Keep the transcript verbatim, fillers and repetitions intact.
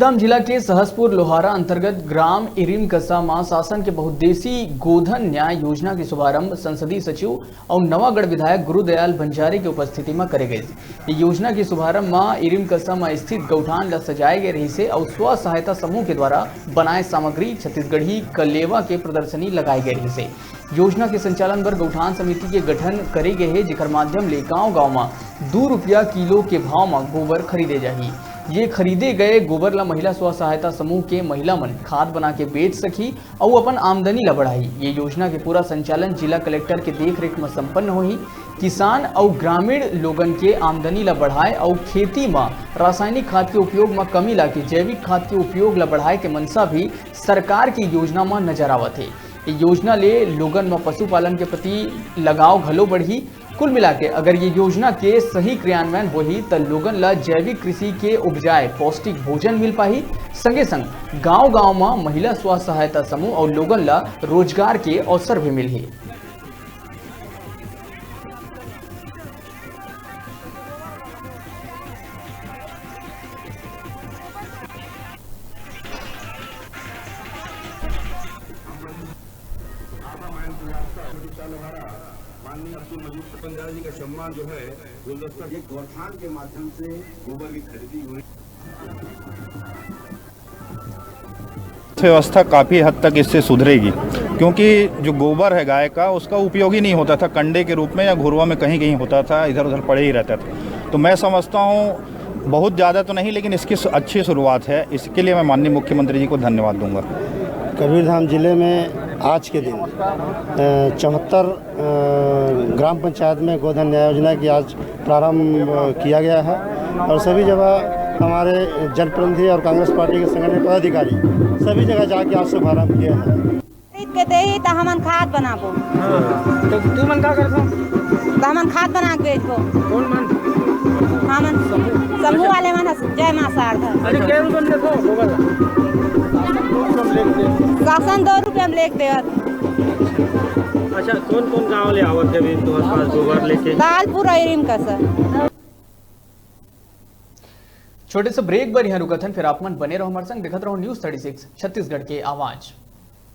कबीरधाम जिला के सहसपुर लोहारा अंतर्गत ग्राम इरिमकसा म शासन के बहुउद्देशीय गोधन न्याय योजना के शुभारंभ संसदीय सचिव अउ नवागढ़ विधायक गुरुदयाल बंजारे के उपस्थिति म करे गइस। ये योजना के शुभारंभ म इरिमकसा म स्थित गौठान ल सजाए गए रहिसे अउ स्व सहायता समूह के द्वारा बनाए सामग्री छत्तीसगढ़ी कलेवा के प्रदर्शनी लगाए गए रहिसे। योजना के संचालन बर गौठान समिति के गठन करे गए हे, जेकर माध्यम ले गांव-गांव म दू रुपया किलो के भाव म गोबर खरीदे जाही। ये खरीदे गए गोबर ल महिला स्व सहायता समूह के महिला मन खाद बना के बेच सकही अउ अपन आमदनी ल बढ़ाही। ये योजना के पूरा संचालन जिला कलेक्टर के देखरेख म संपन्न होही। किसान अउ ग्रामीण लोगन के आमदनी ल बढ़ाए अउ खेती म रासायनिक खाद के उपयोग म कमी लाके जैविक खाद के उपयोग ल बढ़ाए के मंशा भी सरकार के योजना म नजर आवत हे। ये योजना ले लोगन म पशुपालन के प्रति लगाव घलो बढ़ही। कुल मिलाके अगर ये योजना के सही क्रियान्वयन होही, त लोगन ल जैविक कृषि के उपजाए पौष्टिक भोजन मिल पाही। संगे संग गांव-गांव म महिला स्व सहायता समूह अउ लोगन ल रोजगार के अवसर भी मिलही। माननीय अब्दुल मजीद पंजाबी का सम्मान जो है गुलदस्ता ये गौठान के माध्यम से गोबर की खरीदी हुई। व्यवस्था काफ़ी हद तक इससे सुधरेगी, क्योंकि जो गोबर है गाय का, उसका उपयोग ही नहीं होता था, कंडे के रूप में या घुरवा में कहीं कहीं होता था, इधर उधर पड़े ही रहता था। तो मैं समझता हूँ, बहुत ज़्यादा तो नहीं, लेकिन इसकी सु- अच्छी शुरुआत है। इसके लिए मैं माननीय मुख्यमंत्री जी को धन्यवाद दूंगा। कबीरधाम जिले में आज के दिन चौहत्तर ग्राम पंचायत में गोधन न्याय योजना की आज प्रारंभ किया गया है और सभी जगह हमारे जनप्रतिनिधि और कांग्रेस पार्टी के संगठन पदाधिकारी सभी जगह जाके आज शुभारंभ किया है। खरीद के देही त हमन खाद बनाबो। हाँ, तो तू मन का करथो? त हमन खाद बना के बेचबो। कौन मन? हमन समूह वाले मन ह, जय मां शारदा। अरे, कै रुपया में देथो गोबर ला? शासन दो रुपया में लेके देवत। अच्छा, कौन कौन गांव ले आवत हे अभी तुम्हारे पास गोबर लेके? दालपुर अउ इरिमकसा। छोटे से ब्रेक बर यहाँ रुकत हन, फिर आप मन बने रहो हमारे संग, देखत रहो न्यूज़ थर्टी सिक्स छत्तीसगढ़ के आवाज।